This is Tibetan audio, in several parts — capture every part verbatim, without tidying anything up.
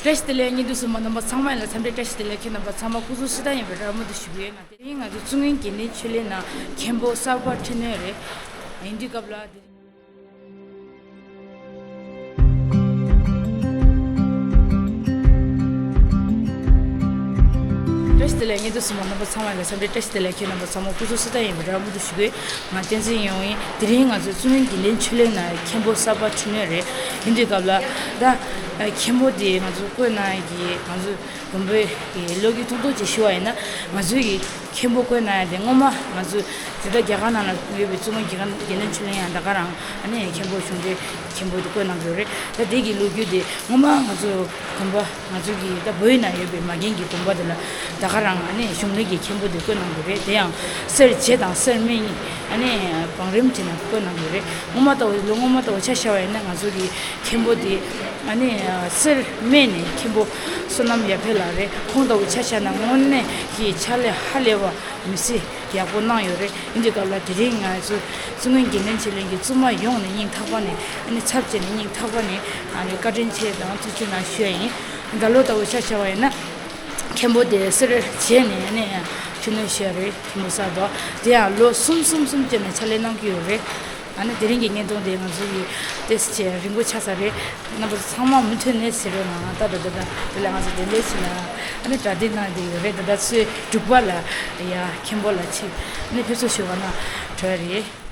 བཀྲ་ཤིས་བདེ་ལེགས། བརྙན་འདུག་སེ་མ་རྣམ་པ་ཚང་མ་ལ་འཚམས་འདྲི་བཀྲ་ཤིས་བདེ་ལེགས། ཁྱེད་རྣམ་པ་ཚང་མ་སྐུ་གཟུགས་བསིལ་ཐང་ཡིན་པའི་རེ་བ་མུ་མཐུད་ཞུ་གི་ཡོད། ང་དེ་རིང་ང་ཚོ་བཙུན་དབོན་དགེ་འདུན་ཆོས་གླིང་ནང་མཁན་པོ་གསར་པ་འཁྲུངས་ནས་རེད། ཡིན་དུས་སྐབས་ལ་དེ། བཀྲ་ཤིས་བདེ་ལེགས། བརྙན་འདུག་སེ་མ་རྣམ་པ་ཚང་མ་ལ་འཚམས་འདྲི་བཀྲ་ཤིས་བདེ་ལེགས། ཁྱེད་རྣམ་པ་ཚང་མ་སྐུ་གཟུགས་བསིལ་ཐང་ཡིན་པའི་རེ་བ་མུ་མཐུད་ཞུ་གི་ཡོད། ང་བསྟན་འཛིན་ཡོང་ཡིན། དེ་རིང་ང་ཚོ་བཙུན་དབོན་དགེ་འདུན་ཆོས་གླིང་ནང་མཁན་པོ་གསར་པ་འཁྲུངས་ནས་རེད། ཡིན་དུས་སྐབས་ལ་ད་མཁན་པོ་དེ་ང་ཚོ་བསྐོས་གནང་ཡག་གི་ང་ཚོ་དགོན་པའི་ལོ་རྒྱུས་ཐུང་ཐུང་ཅིག་ཞུ་བ་ཡིན་ན། ང་ཚོའི་གི་མཁན་པོ་བསྐོས་གནང་ཡག་དེ་སྔོན་མ་ང་ཚོ་དེ་ལྟར་རྒྱ་གར་ནང་ལ་ཡོད་པའི་བཙུན་དབོན་དགེ་རྒན་དགེ་འདུན་ཆོས་གླིང་ཡང་ད་ག་རང་ཨ་ནི་མཁན་པོ་གཞུང་འབྲེལ་མཁན་པོ་དེ་བསྐོས་གནང་གི་ཡོད་རེད། ད་དེ་གི་ལོ་རྒྱུས་དེ་སྔོན་མ་ང་ཚོ་དགོན་པ་ང་ཚོ་གི་ད་བོད་ནང་ཡོད་པའི་མ་རྒན་གྱི་དགོན་པ་དེ་ལ་ད་ག་རང་ཨ་ནི་གཞུང་གླིང་གི་མཁན་པོ་དེ་བསྐོས་གནང་གི་ཡོད་རེད། དེ་ཡང་གསེར་བྱེ་དང་གསེར་སྨད་གཉིས་ཨ་ནི་བང་རིམ་བྱས་ནས་བསྐོས་གནང་གི་ཡོད་རེད། སྔོན་མ་ལྟ་བུ་ལོ་སྔོན་མ་ལྟ་བུ་ཆ་བཞག་པ་ཡིན་ན་ང་ཚོ་གི་མཁན་པོ་དེ་ཨ་ནི་གསེར་སྨད་ནས་མཁན་པོ་བསོད་ནམས་ཡར་འཕེལ་ལགས་རེད། ཁོང་ལྟ་བུ་ཆ་བཞག་ན་དངོས་གནས་ཀྱི་ཕྱག་ལས་ཧ་ལས་པ་མི་སྲིད་ཡག་པོ་གནང་ཡོད་རེད། ཡིན་དུས་སྐབས་ལ་དེ་རིང་ང་ཚོ་བཙུན་དབོན་དགེ་འདུན་ཆོས་གླིང་གི་བཙུན་མ་ཡོངས་ནས་སྙིང་ཐག་པ་ནས་ཨ་ནི་ཚབ་བྱས་ནས་སྙིང་ཐག་པ་ནས་ཨ་ནི་བཀའ་དྲིན་ཆེ་དང་ཐུགས་རྗེ་གནང་ཞུ་ཡ་ཡིན། ད་ལོ་ལྟ་བུ་ཆ་བཞག་པ་ཡིན་ན་མཁན་པོ་དེ་གསེར་བྱེ་ནས་ཨ་ནི་འཁྲུངས་ནས་ཞུ་ཡ་རེད། མཁན་པོ་གསར་པ་དེ་ཡང་ལོ་གསུམ་གསུམ་གསུམ་བྱས་ནས་ཕྱག་ལས་གནང་གི་ཡོད་རེད། ཨ་ནི་དེ་རིང་གི་བརྙན་ཐུང་དེ་ང་ཚོ་གི་ཏོག་ཙམ་རིང་པོ་ཆགས་ས་རེད། རྣམ་པ་ཚང་མ་མུ་མཐུད་ནས་གཟིགས་རོགས་གནང་། ད་ད་ད་ད་དེ་ལ་ང་ཚོ་དེ་འདྲའི་ཕྱིན་ན་ཨ་ནི་གྲ་སྒྲིག་གནང་བསྡད་ཡོད་རེད། ད་ལྟ་ཚོུད་དྲུག་པ་ལ་ཡ་མཁན་པོ་ལ་ཆིབས་ཨ་ནི་ཕེབས་བསུ་ཞུ་བ་ན་གྲོལ་རེད།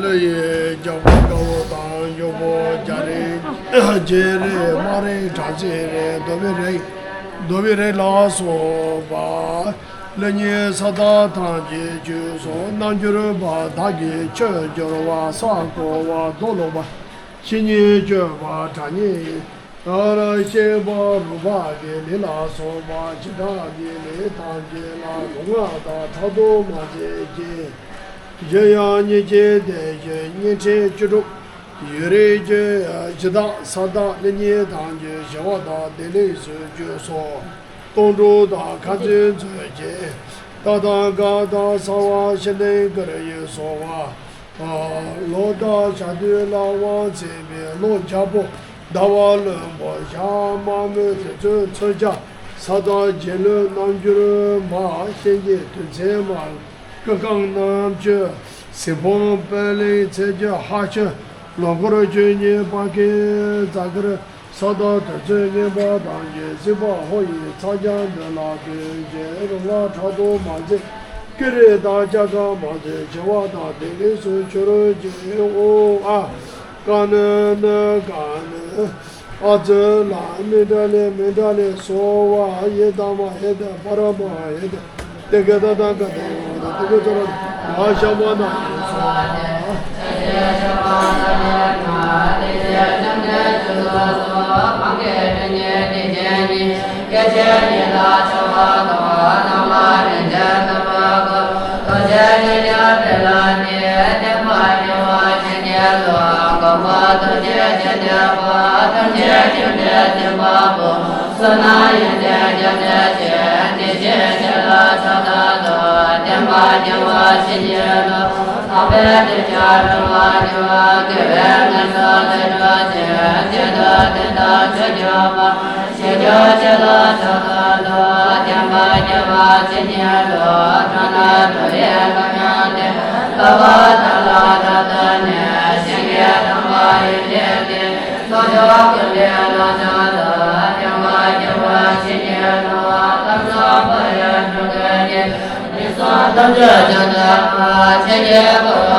ཀླུ་ཡི་རྒྱལ་པོ་དགའ་བོ་དང་། འཇོམས་པོ་རྒྱ་རས་རྗེ་རས་དམག་རས་དྲག་ཅན་རས་གདོལ་པའི་རས་གདོལ་པའི་རས་ལ་སོགས་པ། ཀླུ་གཉན་ས་བདག་ཐམས་ཅད་ཁྱོད་སོགས། རྣལ་འབྱོར་པ་དག་གིས་ཆོས་སྦྱོར་བ། ས་རྐོ་བ་རྡོ་སློག་པ། བཤེས་གཉེན་སྤྱོད་པ་དྲག་ཉེས་ཡིན། ཨ་ར་ཤེས་པ་རུ་བ་གི་ལས་ལ་སོགས་པ་བྱེ་བྲག་གི་ལས་ཐམས་ཅད་ལ་ལུས་ངག་དང་ཕྲག་དོག་མ་བྱེད་ཅིག། གཞན་ཡང་སྙིང་རྗེ་དེ་བཞིན་བརྙས་ཕྲད་བཅུ་དྲུག། ཡུལ་རིས་བཅུ་ཡི་གཞི་བདག་ས་བདག་ཀླུ་གཉན་ཐམས་ཅད་ཞི་བ་དང་བདེ་ལེགས་སུ་གྱུར་སོགས། སྟོང་གྲོགས་དང་ཁ་འཛིན་མཚོན་བྱེད་རྟ་དང་སྒ་དང་ས་བ་ཤིང་ལྡིང་གུར་ཡུག་སོགས་པ། ལོ་ཟླ་ཞག་དུས་ལ་དབང་ཚད་པའི་ལོ་བྱ་ཕོ་ཟླ་བ་བློན་པོ་ཞག་མ་མོའི་དུས་ཚོད་མཚོན་ཆ་ས་བདག་རྗེ་བློན་རྣལ་འབྱོར་མ་གཤིན་རྗེ་དུས་མཚན་མ་སྐུ་ཁམས་རྣམ་དཔྱོད་གཟི་ཕུང་དཔལ་གླིང་ཚེས་བཅུ་ཧ་ཤོད་ལོ་འཁོར་བཅུ་གཉིས་པ་ཀི་ཙ་ཀིར། ས་བདག་དུས་ཚོད་ངན་པ་དང་གི་སྲིད་པ་ཧོ་ཡི་ཚ་རྒྱ་འདི་ལ་དོན་བྱེད་རུང་བ་ཕྲག་དོག་མ་མཛད། ཀི་རི་དང་ལྕགས་ཁ་མ་མཛད། བྱེ་བ་དང་བདེ་ལེགས་སུ་གྱུར་ཅིག། ཨོ་ཨ། ཀ་ནི་ནི་ཀ་ནི། ཨ་ཙི་ལ་མི་འདྲ་ལེ་མི་འདྲ་ལེ་སོ་བ་ཡེ་ད་མ་ཡེ་ད་པ་ར་མ་ཡེ་ད། དེ་ག་ད་ད་ག་དེ་ཡོང་ད་དེ་ག་ཚོ་ལ་ང་ཤ་མ་ན་ཡིན་སོ། བསོད་ནམས་ཡོན་ཏན་རྒྱ་མཚོའི་ཚད། དེ་ཕྱིར་ཆེ་ལ་མཆོག་ཏུ་བསྟན་པ་སྐྱེ་བ་ཤེས་ཉིད་ལ། ལྷག་པའི་དེ་ཕྱིར་གྲོལ་བར་འགྱུར། དགེ་བའི་ངན་སོང་ལས་གྲོལ་ཅིང་། ཇི་ལྟར་དེ་ལྟར་ཆོས་སྤྱོད་པ། ཞེས་བརྗོད་ཅེས་ལ་མཆོག་ཏུ་བསྟན་པ་སྐྱེ་བ་ཤེས་ཉིད་ལ། འགྲོ་ན་འགྲོ་བའི་ཁམས་ཡང་དེ། ལྷག་པར་བདག་ལ་བདག་ལྟ་ནས། གཞན་གྱིས་དང་བ་ཡི་ལས་དེ། ལྷག་ཕྱོགས་ཀུན་ནས་ལོངས་སྤྱོད་ལ། བསྟན་པ་སྐྱེ་བ་ཤེས་ཉིད་ལ། ལམ་སྲོལ་པ་ཡི་གྲོགས་ཀྱི་ཉེ། དེང་སང་ཐམས་ཅད་ཀྱང་དེ་ལ་ཕྱིན་ཆད་འཁོར་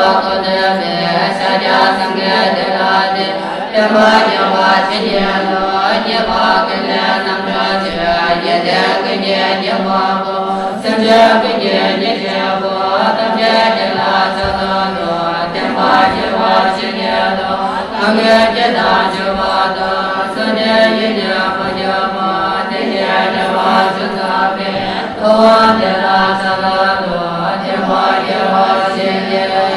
སེམས་བསྐྱེད་དེ་ལ་བརྟེན། བསྟན་པ་རྒྱས་པར་བྱེད་ཉིད་དོ། རྒྱས་པར་ཀུན་ནས་རྣམ་གྲོལ་ཕྱིར། རྒྱལ་བསྟན་ཀུན་གྱི་རྒྱལ་པོ་བོ། སེམས་ཅན་ཀུན་གྱི་སྙིང་རྗེ་བོ། ཐམས་ཅད་སྐྱེ་ལ་ཕྱག་འཚལ་ལོ། བསྟན་པ་རྒྱས་པར་བྱེད་ཉིད་དོ། གང་གི་སྐད་དང་མཆོད་པ་དང་། སངས་རྒྱས་ཡིད་བཞིན་དཔལ་གྱི་བུ། དེ་ཉིད་རྒྱལ་བ་ཞིང་དུ་སྤེལ། ཐུབ་དབང་དེ་ལ་ཕྱག་འཚལ་ལོ། བསྟན་པ་རྒྱས་པར་བྱེད་ཉིད་དོ།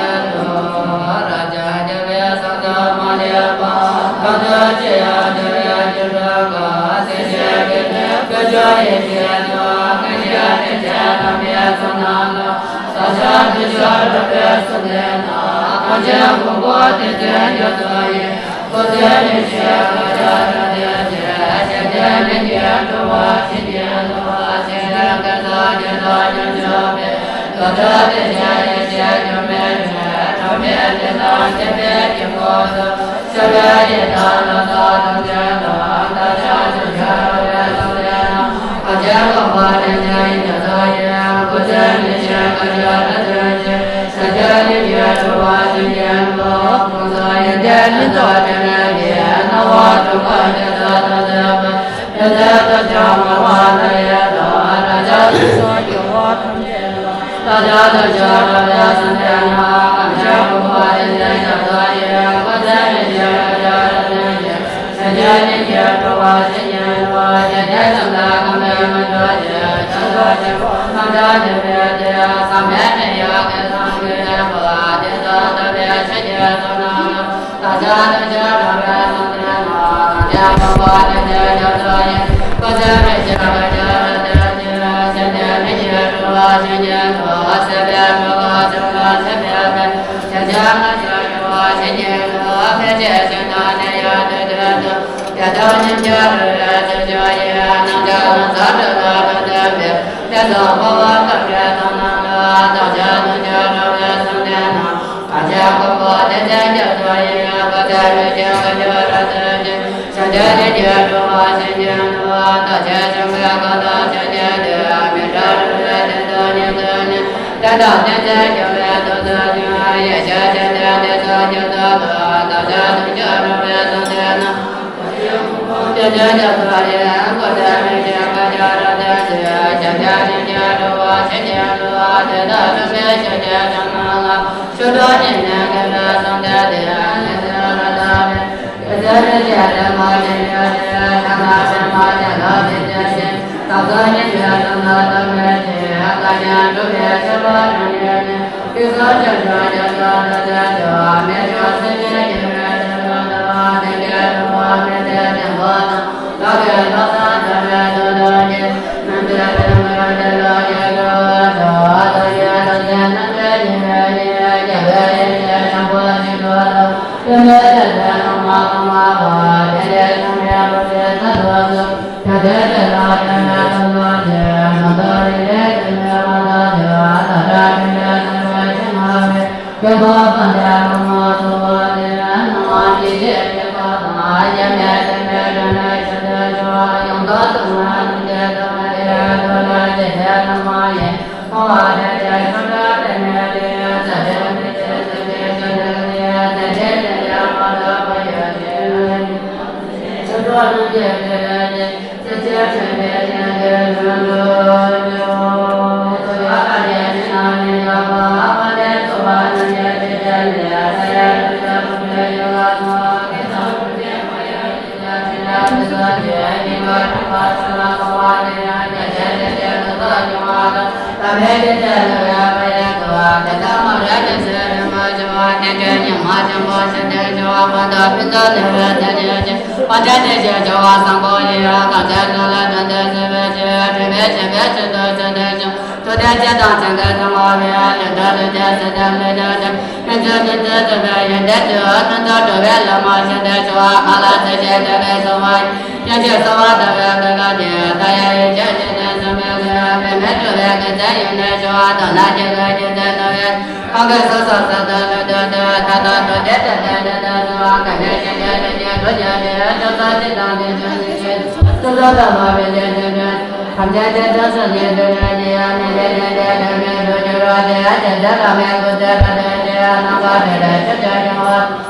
རབ་འབྱམས་རྒྱལ་བའི་གསང་གསུམ་མ་ལུས་པ། གང་འདུལ་ཕྱིར་ཡང་རྒྱལ་བའི་རྒྱུད་དྲུག་གི། སྲིད་ཞིའི་རྒྱུད་ལས་སྐུ་གཅིག་ཡེ་ཤེས་སྟོང་། སྔར་བྱས་རིམ་གྱིས་བསླངས་པའི་ཚོགས་རྣམས་ལ། བདག་ཅག་ཐུགས་ཞབས་རོལ་པའི་གསོལ་འདེབས་དང་། གངས་ཅན་ཀུན་དགའ་བདེ་ཆེན་རྒྱ་མཚོ་ཡི། སྐུ་ཚེ་ཉི་ཤུའི་དགའ་སྟོན་དང་ལྡན་ཅིང་། བཞད་པའི་ལྷུན་གྱིས་གྲུབ་པར་བྱེད་ཉིད་དོ། སྲིད་ཞིའི་རྒྱུད་ལ་སྐྱེ་འགྲོ་ཉོན་ཆགས་པའི། དགྲ་སྒྲ་དེ་བཞིན་ཡེ་ཤེས་འགྱུར་མེད་ཀྱི། གྲངས་མེད་བདེ་ཐང་ཆེན་པོའི་དཀྱིལ་འཁོར་དུ། ཞབས་པད་ཡི་དམ་ལ་སོགས་ཐམས་ཅད་དང་། བདག་ཅག་ཐུགས་ཞབས་རོལ་པའི་གསོལ་འདེབས་དང་། གངས་ཅན་ཀུན་དགའ་བདེ་ཆེན་རྒྱ་མཚོ་ཡི། སྐུ་ཚེ་ཉི་ཤུའི་དགའ་སྟོན་དང་ལྡན་ཅིང་། བཞད་པའི་ལྷུན་གྱིས་གྲུབ་པར་བྱེད་ཉིད་དོ། ཀུན་བཟང་ཡོན་ཏན་ཕུན་ཚོགས་ལྡན་པའི། སྣང་བ་དྲུག་གི་རྒྱལ་སྲས་ཐམས་ཅད་པ། ཡོན་ཏན་ཐམས་ཅད་མངོན་པར་མཐོ་ཡི་དང་། རབ་འབྱམས་སྲིད་གསུམ་འགྱུར་བ་ཐམས་ཅད་ལ། བདག་ཅག་ཐུགས་ཞབས་རོལ་པའི་གསོལ་འདེབས་ནི། གངས་ཅན་ཀུན་དགའ་བདེ་ཆེན་རྒྱ་མཚོ་ཡི། སྐུ་ཚེ་ཉི་ཤུའི་དགའ་སྟོན་དང་ལྡན་ཅིང་། བཞད་པའི་ལྷུན་གྱིས་གྲུབ་པར་བྱེད་ཉིད་དོ། རྒྱལ་བསྟན་ཐམས་ཅད་གོང་མའི་ངོ་སྤྲོད་ཅིང་། བྱང་ཆུབ་ཆོས་འཁོར་རྣམ་གྲངས་འདུས་པའི་དེར། བསམ་པའི་མི་ཡུལ་གེ་སར་རྒྱལ་པོ། དེ་ཚེ་བསྟན་པའི་ཆོས་ཀྱི་ཚོགས་རྣམས་ལ། བདག་ཅག་ཐུགས་ཞབས་རོལ་པའི་གསོལ་འདེབས་ནི། གངས་ཅན་ཀུན་དགའ་བདེ་ཆེན་རྒྱ་མཚོ་ཡི། སྐུ་ཚེ་ཉི་ཤུའི་དགའ་སྟོན་དང་ལྡན་ཅིང་། བཞད་པའི་ལྷུན་གྱིས་གྲུབ་པར་བྱེད་ཉིད་དོ། སྲིད་པའི་འགྲོ་ཀུན་སེམས་ལ་ཆགས་པའི་བས། བྱང་ཆུབ་སེམས་མཆོག་འགྱུར་བར་བྱེད་ཉིད་དོ། ཕལ་ཆེར་གཞན་དག་ནི་ཡང་དེ་དོན་དུ། དེ་ལྟར་སྙིང་རྗེ་རོལ་པའི་ཚིག་རྒྱུད་ཡིས། སྣང་ཆ་ལམ་ཟབ་སྤྲུལ་ལ་དོན་བསྟན་པའི། དེ་ཚེ་འཁོར་བ་སྐབས་རེ་དང་ནམ་ལ། བདག་ཅག་ཐུགས་རྗེ་རོལ་པའི་གསོལ་འདེབས་ནི། གངས་ཅན་ཀུན་དགའ་བདེ་ཆེན་རྒྱ་མཚོ་ཡི། སྐུ་ཚེ་ཉི་ཤུའི་དགའ་སྟོན་དང་ལྡན་ཅིང་། བཞད་པའི་ལྷུན་གྱིས་གྲུབ་པར་བྱེད་ཉིད་དོ། བདག་ཅག་སེམས་ཀྱི་གང་དག་ཆོས་ཉིད་དེ། མི་འབྲལ་རོལ་པའི་གདེང་དུ་ཉིད་ཐིམ་ནས། དེ་དག་ཐམས་ཅད་སྐྱོབ་པའི་དོན་དུ་ནི། ཡེ་ཤེས་ཆེན་པོའི་གདེང་ཚོགས་ཀྱི་ཚུལ་དུ། བདག་ཅག་ཐུགས་རྗེ་རོལ་པའི་གསོལ་འདེབས་ནི། བདེ་ཆེན་རྒྱ་མཚོ་ཡི། སྐུ་ཚེ་ཉི་ཤུའི་དགའ་སྟོན་དང་ལྡན་ཅིང་། བཞད་པའི་ལྷུན་གྱིས་གྲུབ་པར་བྱེད་ཉིད་དོ། དེ་དག་འགྲུབ་པའི་ཆོས་ཀྱི་མཆོག་རྣམས་ལ། ཞུ་དོན་ཉིད་ནས་མཁྱེན་པའི་གསོལ་འདེབས་འདི། ཉི་ཚེ་རབ་དག་པའི། དེ་ཚེ་ཉི་ཤུའི་དེ་མ་ཡིན་ཡོད་དེ། ཐ་མ་དེ་མ་ཡིན་ལ་དེ་ཚེ་ཉིད། བདག་ཏུ་ཉིད་ཀྱི་དོན་དག་ཐམས་ཅད་ཀྱི། བདག་གཞན་སྒྲུབ་པའི་ཆེ་བ་དང་ལྡན་ནས། ཀུན་བཟང་ཆོས་སྐྱོང་རྒྱ་མཚོ་དང་ལྡན་ཅིང་། རྨད་བྱུང་སེམས་དཔའི་དགྱེས་པའི་བསྟན་པ་དང་། དེང་གི་འགྲོ་བ་མི་ཚེའི་གཏེར་མཛོད་དང་། བདག་གི་བློ་བཟང་དམ་པའི་དོན་རྟོགས་ཀྱི། སྣང་སྲིད་པའི་མུན་དེ་ལ་སྐྱེ་འགྲོ་དང་། བདག་གི་བདག་གཞན་རྣམ་འདྲེན་ཉེ་བའི་ཉེ། རྒྱལ་བའི་ཡེ་ཤེས་ཆེན་པོ་ཞིག་ཏུ་དང་། བསྟན་པའི་གཏེར་ཆེན་ལུང་མ་གོང་མ་བ། དེ་ལས་བྱུང་བའི་བུ་ཚེ་ས་ཐོབ་ཏུ། ད་ལྟའི་ཚེ་ལ་བསྟན་པའི་དོན་རྟོགས་ཀྱི། རྣམ་དག་རིག་པའི་དོན་ལས་མ་དག་ཀྱང་། ད་ལྟ་ཀུན་ལས་བསྟན་པ་ཞིག་སྨྲ་བའི། སྐྱེ་བོ་ཕན་བདེའི་ལུང་མ་ཐོབ་པ་དེ། སྣང་བ་འདི་ཞེས་བྱ་བ་དང་། གཞན་མེད་བསྟན་པའི་དོན་ལ་ཞེན་ཏེ་འགྱུར་བ། ཡོངས་རྫོགས་སྟོང་པ་རྣམ་འབྱེད་ཐོབ་པ་དེ། ཐོབ་པའི་རྒྱུ་དེ་ཐ་མ་ཡིན། མཐོང་བ་དེ་ལས་བྱུང་བའི་ལྟས་ངན་དེ། ཚད་མེད་མི་ཆོད་ཟད་པའི་ཆོས་ཉིད་དེ། ཚད་མེད་ཆོས་ཉིད་མ་ཐོབ་པ་ཡོད་དེ། ཆོས་གྲོགས་རྣམས་ཀྱིས་བྲིས་པའི་ཚེ་ཕྱི་མ་ཆེན་པོའི་ཆེན་ཏེ་ལུང་དུ་འགྱུར། ཚོགས་ཀྱི་ཕ་རྒྱལ་ཕྱི་ནང་ནས་ཡོད་པ། དཔལ་ལྡན་ཚོགས་པ་རྣམས་ཀྱིས་བྲིས་པའི་ལས། ས་ཡ་ཐུབ་པའི་ཕུང་པོའི་ཡུལ་ལ་སོགས། ཀུན་བཟང་ཐུགས་རྗེ་མ་ཡལ་གྱི་ཞབས་ཕྱི་ལ། ཕུན་ཚོགས་ཀྱི་དབྱིངས་ཀྱི་ཁམས་ལ་སོགས་པ་དེ་ཡང་། རྒྱ་ཆེན་ཐེག་ཆེན་ལ་སོགས་འབྱུང་བ་དང་། ཐ་མལ་གྱི་ཚེ་ལ་བས་པ་ཡིན་ཏོ། དེ་ལྟར་མ་རིག་པའི་ཚེ་རིག་པར་འགྱུར་བ། སྙིང་རྗེ་སྙིགས་མ་ཆེན་པོ་ཞིག་ཏུ་འགྱུར་བ། ཕན་བཏགས་ཕུན་ཚོགས་ནུས་པའི་ཚེ་ཉིད་ཀྱི། དབང་ཆེན་ཐེག་ཆེན་སྦྱོར་བ་བཟང་པོ་ཡིས། གངས་ཅན་ཀུན་ལ་དོན་དུ་གཟིགས་པའི་ཕྱིར། སྒྲིབ་པའི་ཆེན་པོའི་ཚུལ་དུ་ཚུལ་དུ་བྱུང་། ཐུབ་བསྟན་སྤྱི་དང་མཚན་གྱི་མཚན་མ་བས། ལུས་རྟེན་ལུས་ཅན་སྲིད་དུ་མི་ལྡོག་ཅིང་། ཕན་ཚུན་ཕན་ཚུན་བརྩེ་བའི་ཡོན་ཏན་གྱིས། ཕན་ཚུན་འགྲོ་བའི་ལམ་མ་ཞིག་ཏུ་འགྱུར་བ། གང་ལ་སྲིད་ཞིའི་དེ་བས་གསོ་བ་ཡིན། སྙིང་རྗེས་གསོ་བ་དང་བའི་གོས་དཀར་གྱིས། མཐའ་ཡས་ཡེ་ཤེས་ཀྱི་གནས་སུ་མོས་གུས། འབད་མེད་འགྲོ་བའི་དགེ་རྩའི་ཡུལ་ནས་འབྱུང་བ། དོན་དག་ཀྱི་དགོས་ཀྱི་ཚེ་ནོར་བས། གང་གིས་སོ་སོར་བསམ་དུ་མི་འདོད་དེ། ད་ལྟ་འགྲོ་དེ་དེ་ལས་འདས་དུ་འགྲོ་བ། གལ་ཏེ་ཤི་དེ་དེ་ཉིད་འགྲོ་ཉེ་བས། ཕྱོགས་སུ་ཅི་དང་དེ་ཅུང་ཟད་ཅིག །སོ་སོར་ཐར་པ་མི་འདོད་དེ། ཐམས་ཅད་དེ་དག་སོ་སོའི་དོན་རེ་ཡང་མི་ལེགས་ལྡན་དེ་དོན་མི་འགྲུབ་འགྱུར་བ་དེ། དེ་ཚེ་བླ་མའི་སྐུ་ཚེ་རབ་བརྟན་ཅིང་། རྣམ་པ་དེ་ལས་ཆོས་ཀྱང་འབྱུང་བ།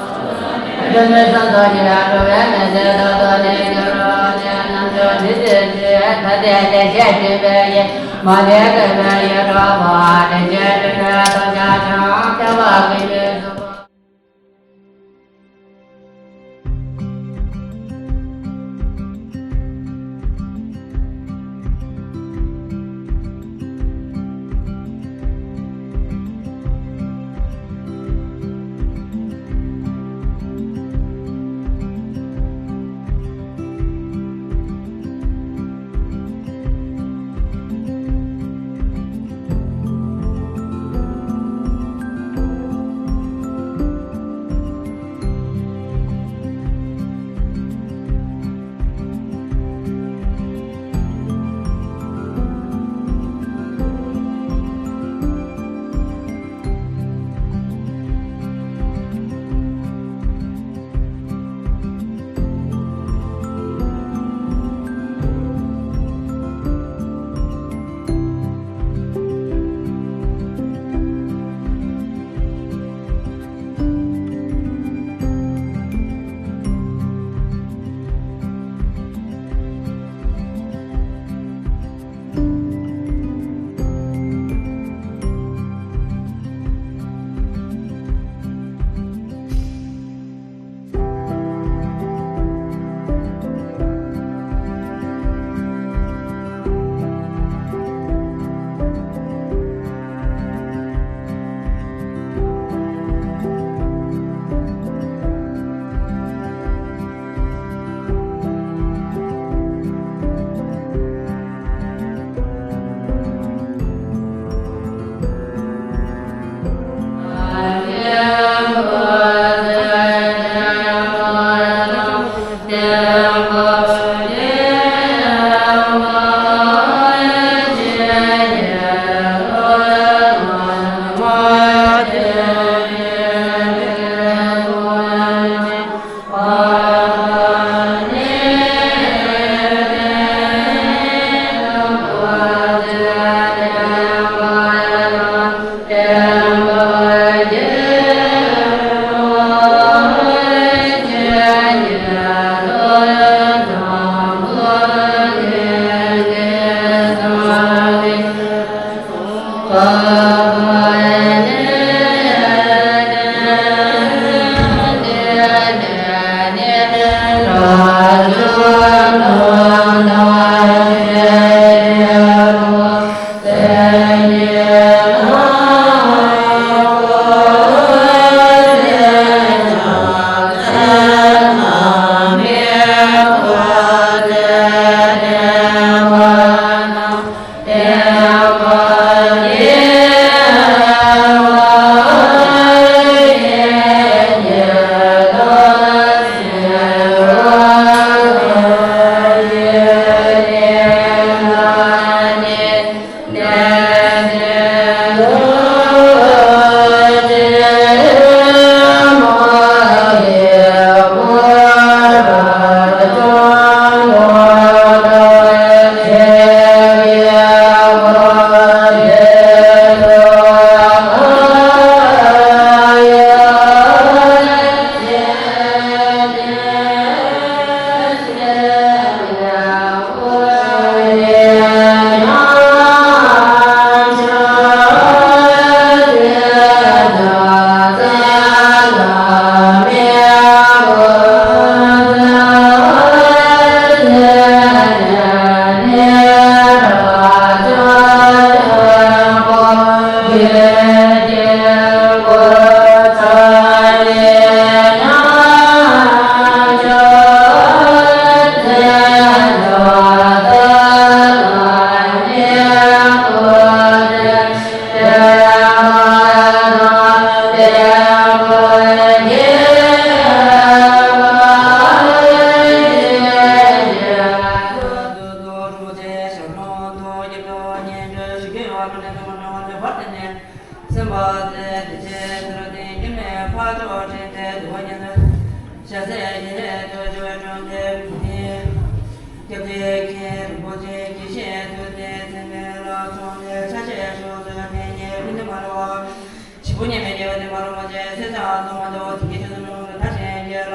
ཞིག་པོ་ཉེས་མེད་རྒྱལ་བ་དེ་མ་རུངས་པ་ཅན་སེམས་ཅན་ཨ་ཙོ་མ་འདྲ་བོ་དེ་གའི་ཆོས་སུ་མི་རུང་བའི་མཐའ་ཅན་རྒྱལ་ལ།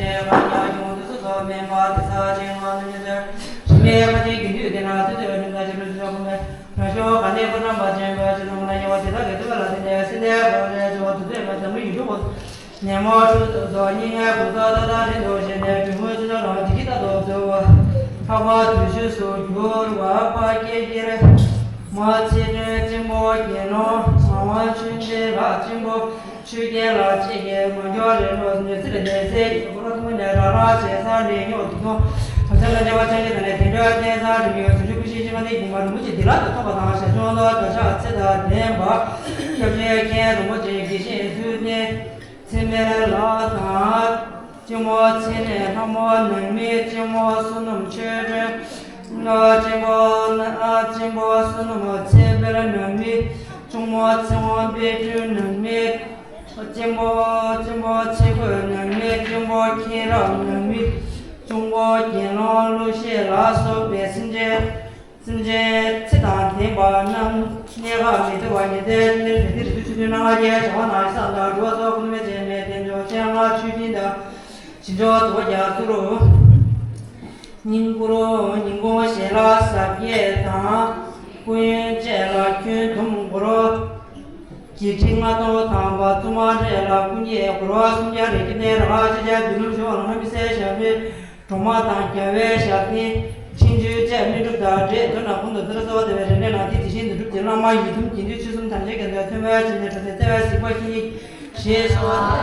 ལས་འབྲས་གང་ཡང་འབྱུང་དུས་སུ་ཚོགས་མེད་པ་དེ་ས་ཆེན་མ་ནུ་ཉེ་ཚེ་རིམ་པས་ཁ་ཆེན་དགེ་འདུན་སྡེ་ན་དུས་དུས་རིམ་ས་ཆེན་ལུས་སུ་ཆོག་མེད། རང་ཤོག་ག་ནས་པུ་ནམ་པ་ཆེན་པོའི་ཆེ་ནོ་ན་ཉེ་བ་དེ་དག་གི་ཐུབ་པ་ལ་བརྟེན་ནས་སྲིད་དེ་བར་ལས་འཇོག་དུས་ཚོད་མ་འཛམ་གླིང་ཡུལ་གྲུ་བོ། ཉོན་མོངས་འཁྲུལ་རྟོག་སྙིང་གའི་བུ་ཚ་ད་ལྟ་རིང་དུ་བཞེས་ནས་གྲོལ་མུས་ཚུལ་ལ་རང་བདེ་སྐྱིད་ལྟ་དོག་ཚོལ་བ། འཕགས་པ་བདུད་བཞི་སུ་གྱུར་པ་འཕགས་སྐྱེས་ཀྱི་མ་ཚེ་སྒྲོན་གཅེན་པོ་དགེ་སློང་ངག་དབང་ཆོས་འཛིན་ལ་གཅེན་པོ་ཆོས་རྒྱལ་ལ་གཅེས་ཀྱི་མ་འགྱུར་རེ་ལོ་ནས་ཚེ་ལས་འདས་སའི་གོ་ལ་ཐུན་མོང་ནས་རང་རང་བྱེད་ས་ནས་སྙོག་སྡིག་སྟོང་བ་ཚ་ལ་འབྲེལ་བ་ཅན་གྱི་ཐ་ནས་དེ་འདྲ་བསྟན་ས་རིམ་ཡོད་ཟུང་འཇུག་ཀུན་ཤེས་ཤེས་མ་ནི་གུང་པ་རིན་པོ་ཆེ་འདི་ལ་དུ་ཐོབ་པ་དང་ཞལ་ཆུང་ལ་བརྡ་ཆགས་ཚེ་དང་ལྡན་པ་སྐྱབས་ཆེན་མཁན་རིན་པོ་ཆེ་དགེ་བཤེས་ཐུབ་བསྟན། ཚེ་མེད་ལགས་དང་། གཅེན་མོ་ཚེ་ནས་ལྷ་མོ་ནང་མི་གཅེན་མོ་བསོད་ནམས་ཆོས་སྒྲོན། གཅེན་པོ་ན་ཨ་གཅེན་པོ་བསོད་ནམས་ཚེ་འཕེལ་ནང་མི། གཅུང་མོ་ཚེ་དབང་དཔལ་སྤྲུལ་ནང་མི། གཅེན་པོ་གཅེན་པོ་ཚེ་རྒོད་ནང་མི། གཅེན་པོ་མཁྱེན་རབ་ནང་མི། གཅུང་པོ་དགེ་སློང་ཀླུ་ཤེས་ལ་སོགས་པའི་སེམས་ཅན། སེམས་ཅན་ཚེ་དང་ལྡན་པ་རྣམས་གནས་སྐབས་མི་བདེ་བ་ཉེ་ཚེ་གནས་མི་བདེ་རིགས་ཚུལ་ཆུ་ནང་ལྔ་བརྒྱའི་བྱ་བ་ནང་བསམ་དང་འགྲོ་བ་སོགས་ཀུན་མེད་ཅན་མེད་དེ་འཇོག་ཅན་ལྔ་ཆོས་སྦྱིན་དང་། ཞི་འཇོག་དུ་རྒྱ་ཚུ་རུ། སྙིང་པོ་རོ་སྙིང་པོ་ཞལ་ལ་ཟབ་རྒྱས་དང་། སྐུ་ཡོན་བཅས་ལ་ཁྱོན་བསྡོམས་སྒོར། བརྒྱད་ཁྲི་ལྔ་སྟོང་དང་པ་བཙུན་མ་རེ་ལ་སྐུ་འགྱེད་སྒོར་བ་སུམ་བརྒྱ་རེ་སྐྱེ་གནས་ར་ཤ་རྒྱ་བི་ལུམ་ཞོ་ལ་ལྷ་མི་སེར་ཞབས་རེ། སྒྲོལ་མ་དང་རྒྱལ་བའི་ཞབས་བརྟན། ཕྲིན་བཅོལ་བཅས་སྨིན་གྲུབ་དང་འབྲས་དོན་ལ་ཀུན་ཏུ་བརྩེ་བ་གསོལ་བ་འདེབས་པའི་རིམ་ལས་ནང་དེ་དེ་བཞིན་དུ་གྲུབ་ཀྱི་བླ་མ་ཡི་དམ་དགེ་འདུན་ཆོས་གསུམ་ཐམས་ཅད་ཀྱི་མཛད་མཐུན་པའི་ཆེད་དུ་གྲུབ་པའི་བརྩེ་བའི་གཟིགས་པ་ཞིག་ཞེས་གསོལ་བ།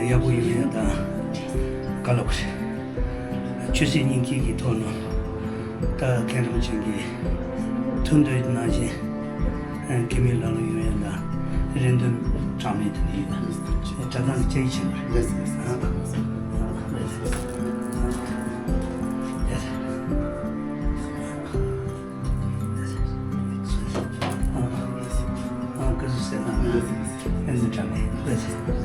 ཡག་པོ་ཡོང་ཡ་དང་། བཀའ་སློབ་རེད། ཆོས་སྲིད་གཉིས་ཀྱི་ཐོག་ནས་ད་མཁན་རིན་པོ་ཆེ་གི་ཐུགས་འདོད་ནང་བཞིན། ཨ། གད་མོའི་ལ་ལུ་ཡོང་ཡ་དང་རེ་འདུན་གྲངས་མེད་དེ་འདྲ་ཡོད། གྲྭ་ཚང་གི་བཅའ་ཡིག་ཆེན་པོ་རེད། ལགས་སོ། ལགས་སོ། ཨ། ལགས་སོ། ལགས་སོ། ཨ། ཨ། སྐུ་གཟུགས་གསལ་ཐང་། ལགས་སོ། ཕན་ཚུན་གྲངས་མེད། ལགས་སོ།